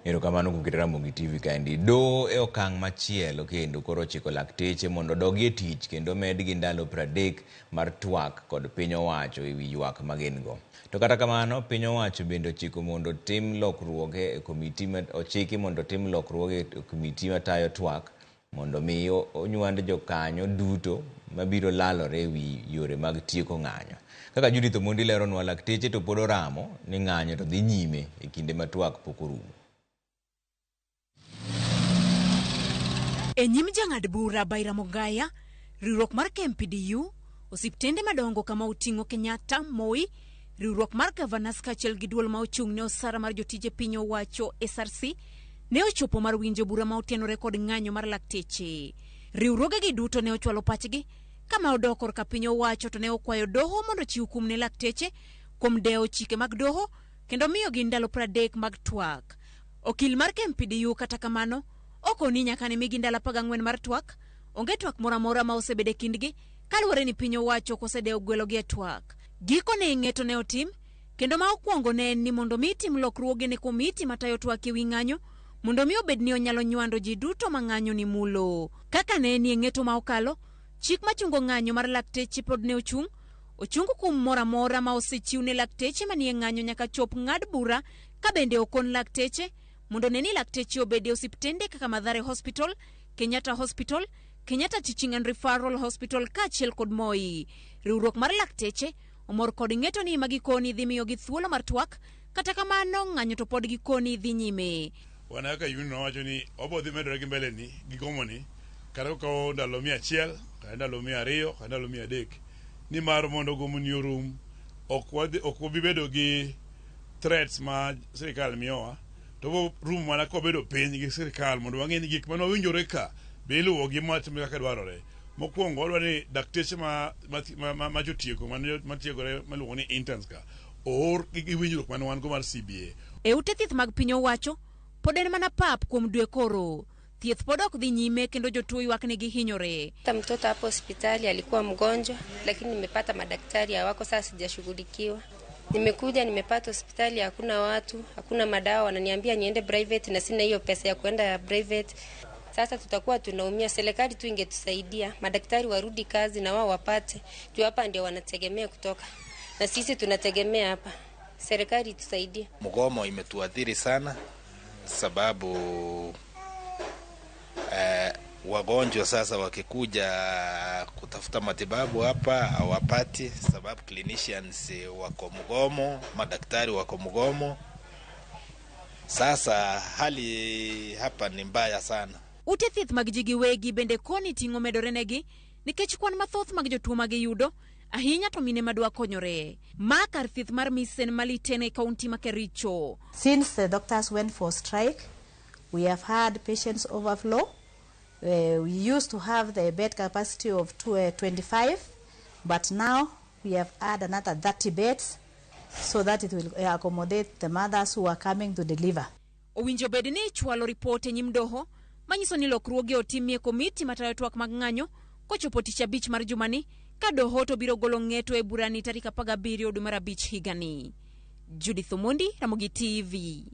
Erokamano kuom keto Ramogi TV kaendi. Doho e okang' machielo kendo koro ochiko lakteche mondo odogi e tich kendo medgi ndalo 30 mar twak kod piny owacho e wi ywak ma gin go. To kata kamano, piny owacho bende ochiko mondo otim lokruoge e komiti ochiki mondo otim lokruoge e komiti matayo twak mondo mi onywand jokanyo duto mabiro lalore e wi yore mag tieko ng'anyo. Kaka Judith Omondi leronwa, lakteche to pod oramo ni ng'anyo to dhi nyime e kinde ma twak pok orumo. E nyim jang'ad bura Baira Mogaya, riwruok mar KMPDU, osiptende madongo kama oting'o Kenyatta, Moi, riwruok mar Governors kaachiel gi duol ma ochung' ne osara mar jotije piny owacho SRC ne ochopo mar winjo bura ma otenore kod ng'anyo mar lakteche. Riwruogegi duto ne ochwalo pachgi kama odok korka piny owacho to ne okwayo doho mondo ochiw kum ne lakteche kuom dewo chike mag doho kendo miyogi ndalo 30 mag twak. Okil mar KMPDU kata kamano okoni nyaka ne migi ndalo 14 mar twak, onge twak moro amora ma osebedo e kindgi kaluwore ni piny owacho ok osedewo gwelogi e twak. Gikone ng'eto ne otim kendo ma okwongo ne en ni mondo mi tim lokruoge ne komiti matayo twak e wi ng'anyo mondo mi obed ni onyalo nywando ji duto ma ng'anyo ni mulo. Kaka ne enie ng'eto ma okalo, chik machungo ng'anyo mar lakteche pod ne ochung', ochung kum moro amora ma osechiw ne lakteche manie ng'anyo nyaka chop ng'ad bura ka bende okon lakteche mondo ne ni lakteche obed e osiptende kaka Mathare Hospital, Kenyatta Hospital, Kenyatta Teaching and Referral Hospital kaachiel kod Moi. Riwruok mar lakteche omor kod ng'eto ni magikoni dhi miyogi thuolo mar twak, kata kamano ng'anyo to pod gikoni dhi nyime. Wan kaka union wawacho ni obo dhi medore gi mbele ni gi gomo ni kata kokawo ndalo 100 kata ndalo 200 kata ndalo 300 nimar mondo gomo ni orum ok wadhi ok wabi bedo gi threats ma sirikal miyowa to bo rum mana kwabedo piny gi sirikal mondo wang'e ni gik mane wawinjore ka be iluwo gi matime kaka dwarore. Mokwongo wadwa ni dakteche ma, ma, ma, ma, ma jotieko matiegore miluongo ni interns ka oor gi winjruok mane wan go mar CBA. E ute thieth mag piny owacho, pod en mana pap kuom dwe koro. Thieth pod ok dhi nyime kendo jotuo ywak ni gihinyore. Hata mtoto hapo hospitali alikuwa mgonjwa, lakini nimepata madaktari hawako, sasa sijashughulikiwa. Nimekuja nimepata hospitali hakuna watu, hakuna madawa, wananiambia niende private na sina hiyo pesa ya kuenda private. Sasa tutakuwa tunaumia. Serikali tu ingetusaidia, madaktari warudi kazi na wao wapate, juu hapa ndio wanategemea kutoka, na sisi tunategemea hapa. Serikali itusaidie. Mgomo imetuathiri sana sababu wagonjwa sasa wakikuja kutafuta matibabu hapa hawapati, sababu clinicians wako mgomo, madaktari wako mgomo. Sasa hali hapa ni mbaya sana. Ute thieth mag ji giwegi bende koni ting'o medore negi nikech kwan mathoth mag jotuo ma giyudo ahinya to mine madwa konyore. Ma kar thieth mar Misen Maliten e kaunti ma Kericho. Since the doctors went for strike, we have had patients overflow. We used to have the bed capacity of 25, but now we have added another 30 beds so that it will accommodate the mothers who are coming to deliver. Owinjo bed ni ichwalo ripot e nyim doho manyiso ni lokruoge otimie komiti matayo twak mag ng'anyo kochopo tich abich mar jumani ka doho to biro golo ng'eto e burani tarik 17 dwe mar abich higani. Judith Omondi, Ramogi TV.